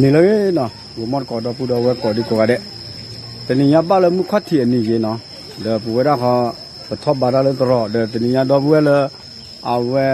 န့ၣ်လၢနီၤ ဂီၤမီၢ်တကိး ဒီပုၢ်ဒီဝဲၢ်ကိးဒံကိးဂၤဒဲး, တနံၤညါဘၣ်လၢမုၢ်ခီၣ်ထံးအနံၤယ့နီၤ, ဒီးပဝဲဒၣ်ဃီ ပထီၣ်ဘါတၢ်လၢတရီး ဒီးတနံၤညါဒီပုၢ်ဝဲၢ်လၢ အဝဲ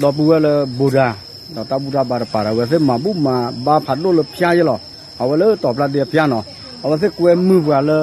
ဒီပုၢ်ဝဲၢ်လၢဘူးဒၤ ဒီးတၢ်ဘူၣ်တၢ်ဘါတပၤဒီး အဝဲသ့ၣ်မၤဘူၣ်မၤဘါဖးဒိၣ်လၢဖၠါယ့လီၤ. အဝဲလၢတီၤပျၢ်ဒ့အဖၠါနီၤ, အဝဲသ့ၣ်ကွဲမုာ်ပှၤလၢ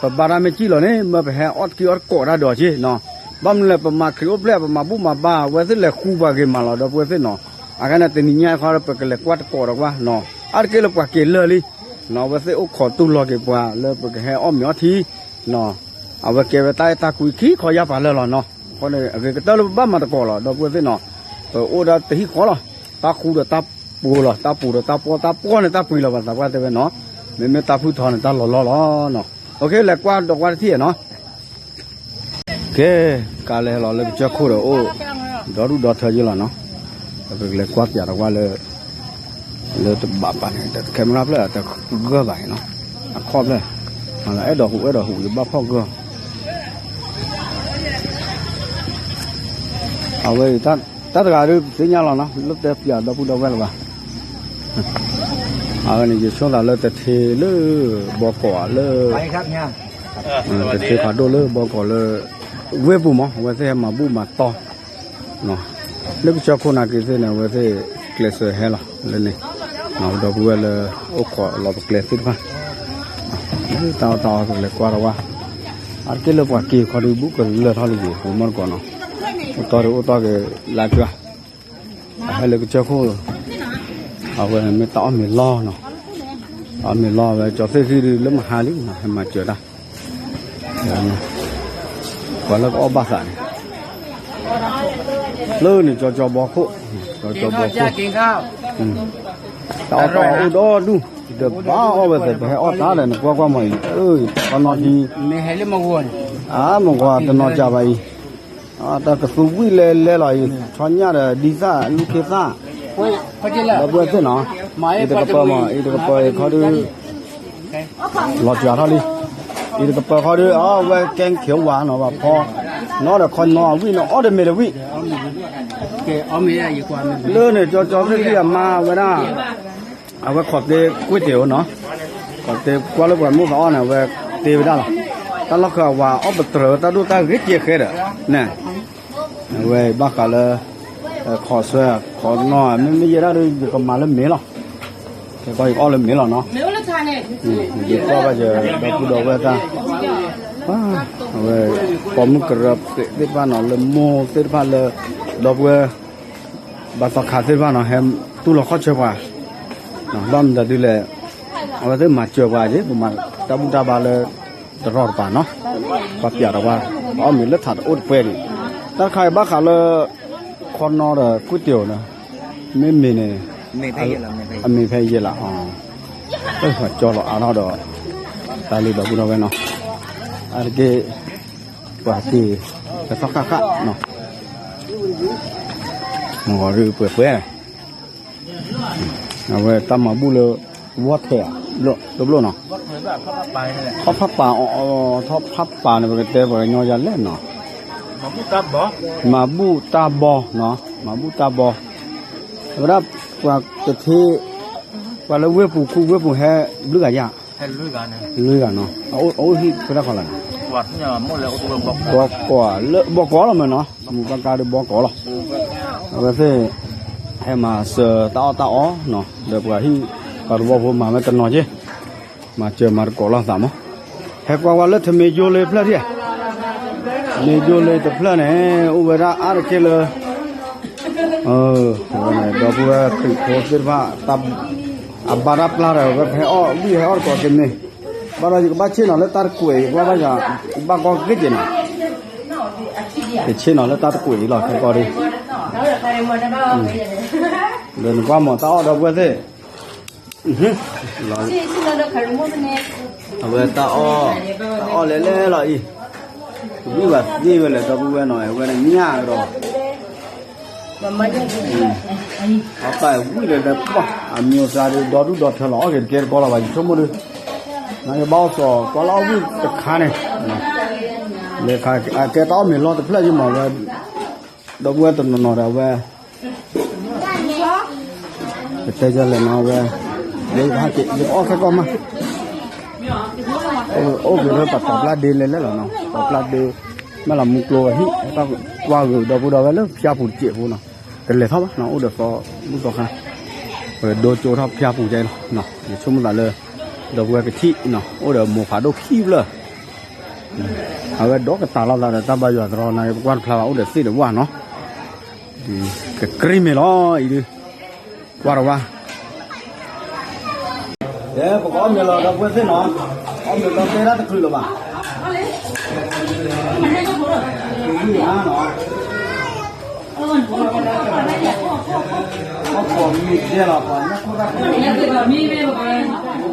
ပဘါတၢ်မ့ၢ်စံၣ်လီၤန့ၣ် မၢပဟဲအီၣ်တကံအီၣ်တကိးတၢ်ဒီးက့နီၤ. ဘၣ်မနုၤလဲၣ် ပမၤခရံာ်အိၣ်ဖျဲၣ် ပမၤဘူၣ်မၤဘါ အဝဲသ့ၣ်လဲၤဃူပှၤဂ့ၤမးလီၤ ဒီပုၢ်ဝဲၢ်သ့ၣ်နီၤ. အဃိန့ၣ် တနံၤညါအံၤဃီ ပကလဲၤကွၢ်တကိးဒီးကွၢ်နီၤ, အါတက့ၢ်လၢပှၤက့ၤလၢာ်လံ နီၤ, အဝဲသ့ၣ်အိၣ်ခိးတူၢ်လိာ်က့ၤပှၤလၢပကဟဲအီၣ်မ့ၤအီထံနီၤ, အဝဲကဲဝဲတၢ်အဲၣ်တၢ်ကွံခံခီယၢ်ပၤလၢာ်လီၤနီၤ. အဃိန့ၣ် အဂ့ၤကတၢၢ်လၢပဘၣ်မၤတကိးလီၤ ဒီပုၢ်ဝဲၢ်သ့ၣ်နီၤ, ပအိၣ်ဒီးတဟံၣ်ဃီလီၤ, တၢ်ဃူဒီးတၢ်ပူၤလီၤ, တၢ်ပူၤဒီးတၢ်ပီၢ် တၢ်ပီၢ်န့ၣ်တၢ်ပှံၤလီၤ ပှၤသးပှၢ်တဲဝဲနီၤ, မ့မ့ၢ်တၢ်ဖုၣ်ထီန့ၣ် တၢ်လီၤလီၢ်လီၤနီၤ. အိၣ်ခ့ လဲၤကွၢ်ဒီးကွၢ်တထံၣ်နီၤ. ကဲ ကါလဲၤလီၤလၢကစၢၢ်ခိၣ်ဒီးအိၣ် ဒီဒူၣ်ဒီထၢယ့လီၤနီၤ, ပကလဲၤကွၢ်ပၠးဒီးကွၢ်လၢ လၢတဘၣ်ပာ်န့ၣ် တ camera ဖျၢၣ်တဂၢၢ်ဘၣ်နီၤ, အခီၣ်ဖျၢၣ် အဲၣ်ဒိးဟူးအဲၣ်ဒိးဟူး ယဘၣ်ဖီၣ်ဂၢၢ် အဝဲ တၢ်တဂၤဒုးသ့ၣ်ညါလီၤနီၤ လၢတဲပၠးဒီပုၢ်ဒီဝဲၢ်လၢၤဘၣ်, အဝဲန့ၣ် ယဆိသးလၢတထ့လၢ ဘီကီးလၢ တထ့ဖးဒိၣ်လၢဘီကီးလၢ ဝ့ၢ်ပူၤမး အဝဲသ့ၣ်ဟဲမၤဘူၣ်မၤတီၢ် လၢကစၢၢ်ခိၣ်နာ်က့ၤသ့ၣ်န့ၣ် အဝဲသ့ၣ်ကျဲးစၢးဟဲလီၤလၢန့ၣ်, ဒီပုၢ်ဝဲၢ်လၢ အိၣ်ခိးလီၤပကျဲသ့ၣ်တဖၣ်, တၢ်အီၣ်တၢ်အီပကလဲၤကွၢ်ဒီးဝဲ, အါတက့ၢ်လၢပှၤက့ၤခီဒုး ဘူးကလၢာ်ထီၣ်လံ ဂီၤမီၢ်တကိးနီၤ, အိၣ်တီၢ်ဒုးအိၣ်တီၢ်က့ၤလၢကၠွါ အဟဲလၢကစၢၢ်ခိၣ်, အဝဲမ့ၢ်တၢ်အီၣ်မ့ၤလီၢ်နီၤ, တၢ်အီၣ်မ့ၤလီၢ်ဝဲ ကၠီသ့ၣ်ဃံဒုးလၢမဟါလံနီၤ ဟဲမၤစၢၤတၢ်, ပှၤလၢကအီၣ်ဘၣ်သးန့ၣ်, လၢန့ၣ် ကၠီကၠီဘီခိၣ်, ကၠီကၠီဘီခိၣ်, တၢ်အီၣ်တၢ်အီအိၣ်ဒီဒူၣ်, ဒီးဘၣ်အီၣ်ဝဲသ့ၣ် ပဟဲအီၣ်တၢ်ဒီး နကွၢ်ကွၢ်မီၤအံၤ, တနီၤထံ, အါ မကွၢ်တနီၤကၢ်ဘၣ်အံၤ တၢ်ကသူဝံၣ်လဲလဲလီၤအံၤ ဆီညၣ်ဒီးဒ်သၣ်လူၢ်ခ့သၣ်, ဒီပုၢ်ဝဲၢ်သ့ၣ်နီၤ, အံၤတကပၤမး အံၤတကပၤအံၤခီဒုး လီၤစှၤထီၣ်လံ, အံၤတကပၤခီဒုး အဝဲကဲခ့ဝါနီၤ ဘၣ်ဖီ, နီၢ်ဒီးခီနီၤ အဝံၣ်နီၤ အီၣ်တမ့ၢ်တဝံၣ်, လၢန့ၣ် ကၠီကၠီသ့ၣ်ဃံအမါဝဲဒၣ် အဝဲခိးတ့ကွံတ့ၢ်ဧိၤနီၤ, ခိးတ့ကွၢ်လၢပှၤမိၢ်သးအီၣ်န့ၣ် အဝဲတ့ဝဲဒၣ်လီၤ, တၢ်လီၢ်ဃၢၤအဝၤအီၣ်ပတြၢၤဝဲတၢ်ဒိၣ်တၢ်ဂ့ၤကဲဃဲဒီး, န့ၣ်, အဝဲဘၣ်ဃးလၢ ခိးဆွဲ ခိးနီၤ မ့မ့ၢ်ယဲဒၣ်ဒီး ယကမၤလၢမ့ၤလီၤ, ခဲကီယကအီၣ်လၢမ့ၤလီၤနီၤ, ယကွၢ်ဘၣ်ယ ဒီပုၢ်ဒီဝဲၢ်တၢ်, အဝဲ ပိာ်မုၣ်ကရၢသ့ၣ်တဖၣ်နီၤ လၢမိၢ်သ့ၣ်တဖၣ်လၢ ဒီပုၢ်ဝဲၢ် ဘၣ်သီခါသ့ၣ်တဖၣ်နီၤ ဟဲတူၢ်လိာ်ခီၣ်ဆၢပှၤ, ဘၣ်မတၤဒုလဲၣ်, အဝဲသ့ၣ်မၤစၢၤပှၤက့ၤ ပမၤတၢ်ဘူၣ်တၢ်ဘါလၢ တရီတပါနီၤ, ပှၤပၠးဒီးပှၤ ပအီၣ်မ့ၤလၢထးတအိၣ်တပှဲၤဒံး, တၢ်တခါအံၤဘၣ်ဃးလၢ ခီနီဒီးကွံတ့ၢ်ဧိၤနီၤ, မ့မ့ၢ်န့ၣ် အမ့ၢ်ဖဲယဲလးအီၤ, ပှၤကၠီလီၤအါထီၣ်ဒီး တၢ်လံဒီပုၢ်ဒီဝဲၢ်နီၤ, အါတက့ၢ် ပှၤက့ၤ ကသီၣ်ဃၣ်ဃၣ်နီၤ, မ့ၢ်ဂီၤဒုးပှဲၤပှဲၤ အဝဲတၢ်မၤဘူၣ်လၢ ဝီထဲးဧါ, တဘျီနီၤ, ထီၣ်ဖးပာ်အီၤ, ထီၣ်ဖးပာ်န့ၣ် ပကတဲပှၤကညီယၤလဲၣ်နီၤ, မၤဘူၣ်တၢ်ဘီနီၤ, မၤဘူၣ်တၢ်ဘီ, အဝဲဒၣ်ပှၤတထ့, ပှၤလၢဝ့ၢ်ပူၤခူဝ့ၢ်ပူၤဟဲဘျုးဂၤယၤ, လွံၢ်ဂၤနီၤ, အအိၣ်ဟံၣ်ဖဲတၢ်ခီလၢ်န့ၣ်, ဘီကီးလၢဘီကီးလီၤမ့ၢ်နီၤ, မူဘၣ်ကါဒီးဘီကီးလီၤ, အဝဲသ့ၣ် ဟဲမၤစၢၤတၢ်အီၣ်တၢ်အီနီၤ, ဒီးပှၤဟံၣ် ပှၤတဝီဖိမၤဝဲတနီၤက့, မၤစၢၤမၤတကိးလိာ်သးမး, ဟဲကွၢ်ကွၢ်လၢထမ့ၢ်ယိလ့တဖျၢၣ်ထံၣ်, ထမ့ၢ်ယိလ့တဖျၢၣ်န့ၣ် အိၣ်ဝဲဒၣ်အါတက့ၢ်လၢ ဒီပုၢ်ဝဲၢ်ခရံာ်ဖိသ့ၣ်တဖၣ် အဘါတၢ်ပျၢ်ဒီး ဝဲဟဲအီၣ်ဝံၣ်ဟဲအီၣ်တကိးက့ၤမ့ၤ, ဘၣ်ဒီးယကဘၣ်ဆ့ၣ်နီၤလၢတၢ်တကွဲးအံၤ ကွၢ်ဘၣ်ယၤ, ဘၣ်ကီက့ၤက့ၤနီၤ, ယဆ့ၣ်နီၤလၢတၢ်တကွဲးအံၤလီၤ ခဲကီၢ်ဒုး, ဒီးနကွၢ်မီၤတၢ်အီၣ်ဒီပုၢ်ဝဲၢ်သ့ၣ် လီၤ, အဝဲတၢ်အီၣ်, တၢ်အီၣ်လဲၤလဲၤလီၤအံၤ, ဝံၣ်ဘၣ်သ့ဝဲလဲၣ် ဒီပုၢ်ဝဲၢ်နီၤ အဝဲညၣ်ကဒီး, အပၢ်ဝံၣ်ဒီးဒီးပှၢ် အမံၤအသးဒီး ဒီဒူၣ်ဒီထၢလီၤ အီၣ်က့ၤတကဲတကီလီၤဘၣ် ယဆိကမိၣ်ဒီး, နဘၣ်အီၣ်စီၤကွၢ်လၢအီၣ်ဝံၣ်တခါန့ၣ်, လဲၤခါ အကဲတၢ်အီၣ်မ့ၤလီၢ်တဖျၢၣ်ယမီၤဝဲ, ဒီပုၢ်ဝဲၢ်တနီၤနီၤဒီးအဝဲ ပတဲယလဲၣ်နီၤဝဲ, ယကဟဲက့ၤ ယကအီၣ်ခဲကီၢ်မး, အိၣ်က့ၤလၢပှၤတီၤပျၢ်ဒ့လဲၤလဲၣ်လီၤနီၤ, တီၤပျၢ်ဒ့, မ့ၢ်လီၤမူကျိဝဲဟံၣ် တၢ်ကွၢ်ဂ့ၤဒီပုၢ်ဒီဝဲၢ်လၢဖၠါပူၤတစဲးဖိနီၤ, တလဲၤထီၣ်ဘၣ်နီၤ, အိၣ်ဒီးသီမုၣ်သီခါ, ပဒိကၠိထီၣ်ဖၠါပူၤကဲလီၤ, ယဆိကမိၣ်သးလၢ ဒီပုၢ်ဝဲၢ်ကထံၣ်နီၤ, အိၣ်ဒီးမိၢ်ဖးဒိၣ်ခံဖျၢၣ် အဝဲဒီးကတၢ်လီၤသးဒီးတၢ်ဘါယွၤတရီနၤ ပကွၢ်တဖျါဘၣ် အိၣ်ဒီးသ့ၣ်ဒီးဝၣ်နီၤ, ကကြံမ့ၢ်လီၤအံၤဒုး, ကွၢ်တဝါ, ပကအီၣ်မ့ၤလီၤ ဒီပုၢ်ဝဲၢ်သ့ၣ်နီၤ, အီၣ်မ့ၤလီၤတဲဒၣ်တချုး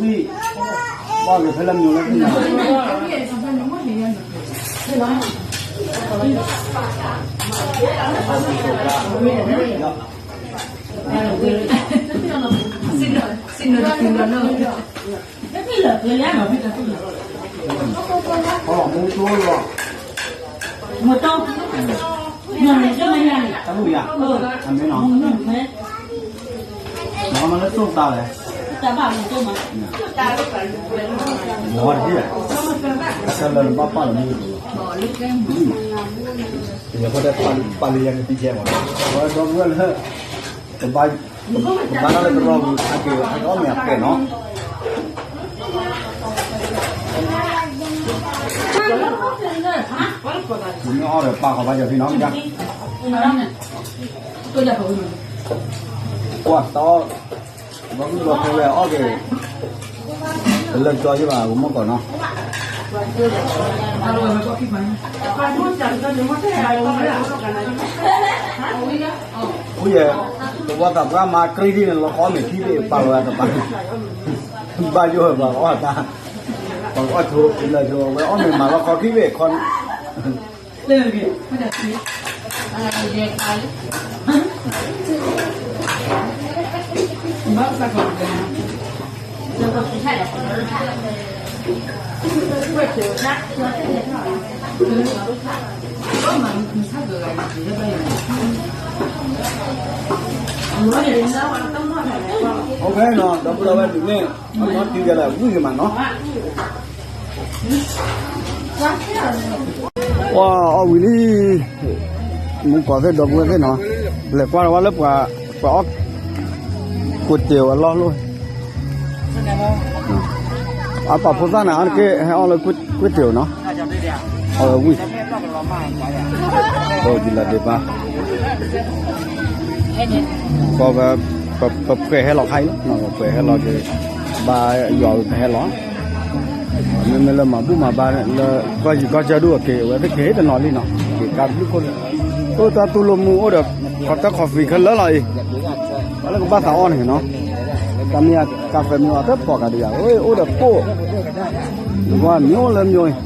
လၢၤဘၣ်, အီၣ်ကိးမံၤကဲလီၤ ပှၤညၣ်ခိၣ်တၢ်ခိၣ်, တိဒီးဝံၣ်, ဘၣ်ဂ့ၤဖဲလၢမ့ၤလၢ ပဒီပုၢ်ဝဲၢ်လၢ ကဘါတၢ်လၢကရီပူၤ ဟဲက့ၤအီၣ်မ့ၤအပဲနီၤ, မ့ၢ်အီၣ်ဒီးပာ်ဃီဘါယီၤဖံနီၤ, ကွၢ်တီ, ဘီမုၢ်ဘီဖဲဝဲအီၣ်က့ၤ, တလၢကၠီယဘၣ် ဝမီၢ်ကီးနီၤ ဝဲယဲ, တဝီသးပှၢ်မၤကြံဒ်န့ၣ် လီၤဃီမ့ၢ်ခံဘ့ၣ်ပာ်လီၤဝဲတပၤ, ဘၣ်ယိၣ်ဝဲပှၤကအီၣ်တၢ်, ပှၤကအီၣ်ဆိးလၢဆိး ဝဲအီၣ်မ့ၢ်မၤလီၤဃီခံဘ့ၣ်ခီ, အိၣ်ဖဲနီၤ ဒီပုၢ်ဒီဝဲၢ်တုၤန့ၣ် အနီၢ်တုၤယၤလၢဝံၣ်ဂ့ၤမးနီၤ, ပှၤအီၣ်ဝံၤလံ, မူကီးသ့ၣ်ဒီပုၢ်ဝဲၢ်သ့ၣ်နီၤ, လဲၤကွၢ်ဝဲလၢပှၤ, ပှၤအီၣ်ကွ့တ့ၤအလီၢ်လိၣ်, အပာ်ဖိသၣ်န့ၣ် အါတက့ၢ်ဟဲအီၣ်လၢကွ့တ့ၤနီၤ, အီၣ်ဝံၣ်, ပယံၤလၤဒ့းဘါ, ပဖှဲးဟဲလီၤခါအံၤလီၤ, ပဖှဲးဟဲလီၤက့ၤ, ဘါယွၤဝံၤပဟဲလီၤ မ့မ့ၢ်လၢမၤဘူၣ်မၤဘါလၢ ကီၢ်ယံၤကီၢ်ကၢဒိၣ်အက့ၤ အဝဲသ့ၣ်က့ၤတနီၤလံနီၤ, က့ၤကါဘျုးခိၣ်, အိၣ်တၢ်တူၢ်လိာ်မူအိၣ်ဒီး ခီတၢ်ခီၣ်ဖံးခဲလၢာ်လီၤအံၤ, ပှၤလၢကဘၣ်သးအီၣ်န့ၣ်နီၤ, တၢ်မ့ၢ်ကါဖဲမ့ၢ်အီၣ်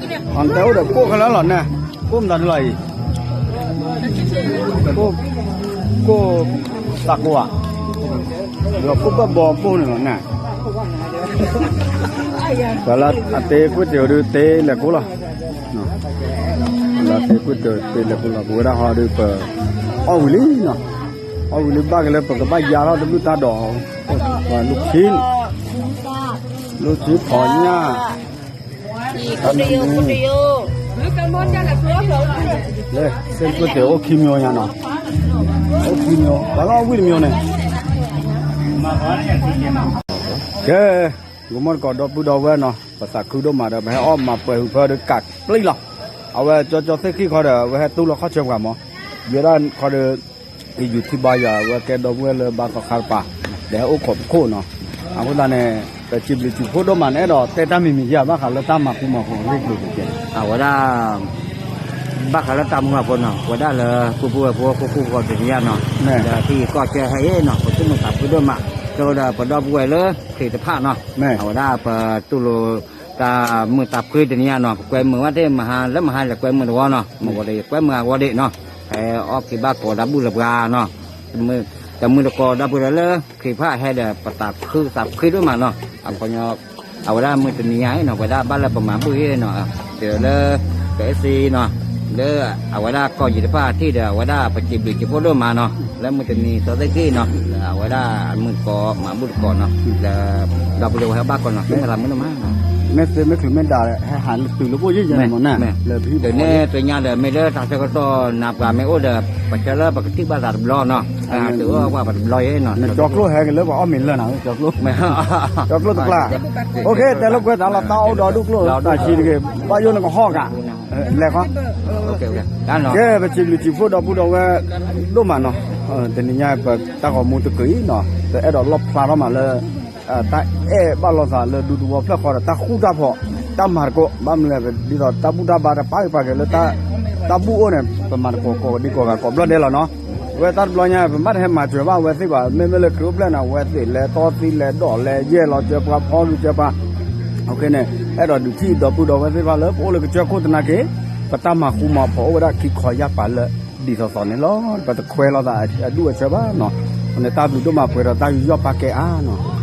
တၢ်ဖီၣ်ကးဒံးယၤ, အိၣ်ဒီးကိၣ်, နကွၢ်မ့ၢ်အိၣ်လၢမ့ၢ်အံၤ, အတဲအိၣ်ဒီးကိၣ်ခဲလၢာ်လီၤနဲ, ကိၣ်မတၤဒုလီၤအံၤ ကိၣ်, ကိၣ်, သးကိၢ်ဧါ, ဒီးကိၣ်ဘၣ်ဘီကိၣ်န့ၣ်လီၤန့ၣ်, ပှၤလၢအတ့ကွ့တ့ၤဒုးတ့လဲၤကိၣ်လီၤ, လၢတ့ကွ့တ့ၤတ့လဲၤကိၣ်လီၤ, ပဝဲဒၣ်ဟီဒုးပအီၣ်ဝံၤလံနီၤ, အီၣ်ဝံၤလံဘၣ်က့ၤလၢပကဘၣ်ယါထီၣ်တဘျုးတၢ်ဒီး, ပှၤလူၤခံ, လူၤခံဖီညၣ် လၢ စ့ၢ်ကွ့တ့ၤအိၣ်ခံမျိၤညါနီၤ, အိၣ်ခံမျိၤ ပှၤလၢအီၣ်ဝံၣ်တမျိၤန့ၣ်, ကဲ, ဂီၤမီၢ်တကိးဒီပုၢ်ဒီဝဲၢ်နီၤ, ပသးခုဒိၣ်မးဒီး ပဟဲအီၣ်မၤပှဲၤဟုးဖၢဒီးကးပျံၤလီၤ, အဝဲကၠီကၠီသ့ၣ်ခံခီဒီး အဝဲဟဲတူၢ်လီၤခီၣ်ဆၢပှၤမး, ယဲဒၣ်ခီဒီး ကယူၤထံဘါယွၤ အဝဲကဲဒီပုၢ်ဝဲၢ်လၢဘါသီခါတပၤ, ဒီးဟဲအိၣ်ခိးပခိၣ်နီၤ, အဃိသတးန့ၣ် ပစံးဘျုးစံးဖှိၣ်ဒိၣ်မးန့ၣ် အဲၣ်ဒိးတဲတၢ်မံၤမံၤယါ ဘၣ်ဃးလၢတၢ်မၤဃူမၤဖိးအဂ့ၢ်ကျိၤတက့ၢ်, အဝဲဒၣ် ဘၣ်ဃးလၢတၢ်မၤဃူမၤဖိးနီၤ, ပဝဲဒၣ်လၢပုၢ်ပုၢ်ဝဲၢ်ဖိ ခိၣ်ခိၣ်ဃီတနံၤညါနီၤ, ဒီးထံဂ့ၤကီၢ်ကၢဟဲအံၤနီၤ ပသူၣ်မုာ်သးဖှံဒိၣ်မး, ဒီးပဒီပုၢ်ဝဲၢ်လၢခရံာ်တဖၣ်နီၤ, အဝဲဒၣ်ပတူၢ်လိာ် တၢ်မုာ်တၢ်ဖှံတနံၤညါနီၤ, ပကွဲမုာ်ဝဲသ့ၣ်မဟါ လၢမဟါလဲၤကွဲမုာ်တဝီနီၤ, မ့ၢ်ဝဲဒီးယကွဲမုာ်အဂီၢ်ဒံးနီၤ, ဟဲအီၣ်က့ၤဘၣ်ကိးဒီပုၢ်လၢပှၤနီၤ, တမုာ်တကိးဒီပုၢ်လၢ ခရံာ်တဖၣ်ဟဲဒီး ပသးခုသးခုဒိၣ်မးနီၤ, အခီပညီ အဝဲဒၣ်မုၢ်တနံၤညါအံၤနီၤ ပဝဲဒၣ်ဘၣ်လၢပမၤဘူၣ်အံၤနီၤ, ဒီးလၢ ပအဲၣ်စ့နီၤ, လၢအဝဲဒၣ်ကီၢ်ယံၤတဖၣ်ထံၣ်ဒီး အဝဲဒၣ်ပစံးဘျုးစံးဖှိၣ်ဒိၣ်မးနီၤ လၢမုၢ်တနံၤသီသ့ၣ်က့နီၤ, အဝဲဒၣ်မုၢ်တကိး မၤဘူၣ်တကိးနီၤ, လၢ ဒီပုၢ်ဝဲၢ်ဟဲဘၣ်ကီးနီၤ, မ့ၢ်သးမုၢ်နီၤမး, မ့ၢ်သ့မ့ၢ်ချုးမ့ၢ်ဒၣ် ဟဲဟးလၢတုၤလၢဘိၣ်ယံၢ်ယဲမ့ၢ်န့ၣ်, လၢပဟံၣ်ပဃီန့ၣ်, တနံၤညါဒီး မ့ၢ်လၢတၢ်ဆၢကတီၢ်နးပှၤမ့ၢ်အိၣ်ဒီး ပဆၢလၢပကထံၣ်ဘၣ်သးတဘျီနီၤ, တအိၣ်ပှၤပတဘျီယဲနီၤ, နကၠီကျိၣ်ဟဲက့ၤလၢပှၤအီၣ်မ့ၤလၢာ်နီၤ, ကၠီကျိၣ်, ကၠီကျိၣ်တကျါ, အိၣ်ခ့ တဲလိာ်ကွဲသးလီၤ တၢ်အိၣ်ဒီးဒူၣ်ကျိၣ် တၢ်ဆံးတဂ့ၤ, ဘၣ်ယိၣ်နကဟီၣ်ကး, လဲၤခီ ကဲ ပစံးဘျုးစံးဖှိၣ်ဒီပုၢ်ဒီဝဲၢ် ဒိၣ်မးနီၤ, တနံၤညါပတၢ်ဂီၤမူတကုာ်အံၤနီၤ, ပအဲၣ်ဒိးလီၣ်ဖျါထီၣ်မးလၢ တၢ်အဲၣ်ဘၣ်လိာ်သးလၢဒူသဝီဖျၢၣ်ဃီဒီးတၢ်ဃူတၢ်ဖိး, တၢ်မၤသကိး, ဘၣ်မနုၤလဲၣ် ဒ်သိးတၢ်ဘူၣ်တၢ်ဘါတပာ်ဂ့ၤပာ်က့ၤလၢ တၢ်ဘူၣ်အိၣ်န့ၣ် ပမၤသကိးကိးဒံကိးဂၤကိးဘျီဒဲးလီၤနီၤ, အဝဲတၢ်တဘျီညါ ပမ့ၢ်တဟဲမၤစၢၤဘၣ်အဝဲသ့ၣ်ဘၣ်, မ့မ့ၢ်လၢခရံာ်အိၣ်ဖျဲၣ်န့ၣ် အဝဲသ့ၣ်လဲၤတီသံလဲၤဒီးလဲၤ ယဲၢ်လီၤစၢၤပှၤဖီဂံၢ်စၢၤပှၤ အဃိန့ၣ် အဲၣ်ဒိးဒုးထံၣ်ဒီပုၢ်ဒီဝဲၢ်သ့ၣ်တဖၣ်လၢ ပအိၣ်လၢကစၢၢ်ခိၣ်သနာ်က့ ပတၢ်မၤဃူမၤဖိးအိၣ်ဝဲဒၣ်ခံခီယၢ်ပၤလၢ ဒ်သိးသိးန့ၣ်လီၤ. ပတခွဲးလိာ်သးအဒူၣ်အဆၢဘၣ်နီၤ, အဃိန့ၣ် တၢ်ဘျုးဒိၣ်မးပှဲၤဒီးတၢ်ယူးယီၣ်ပာ်ကဲအါနီၤ.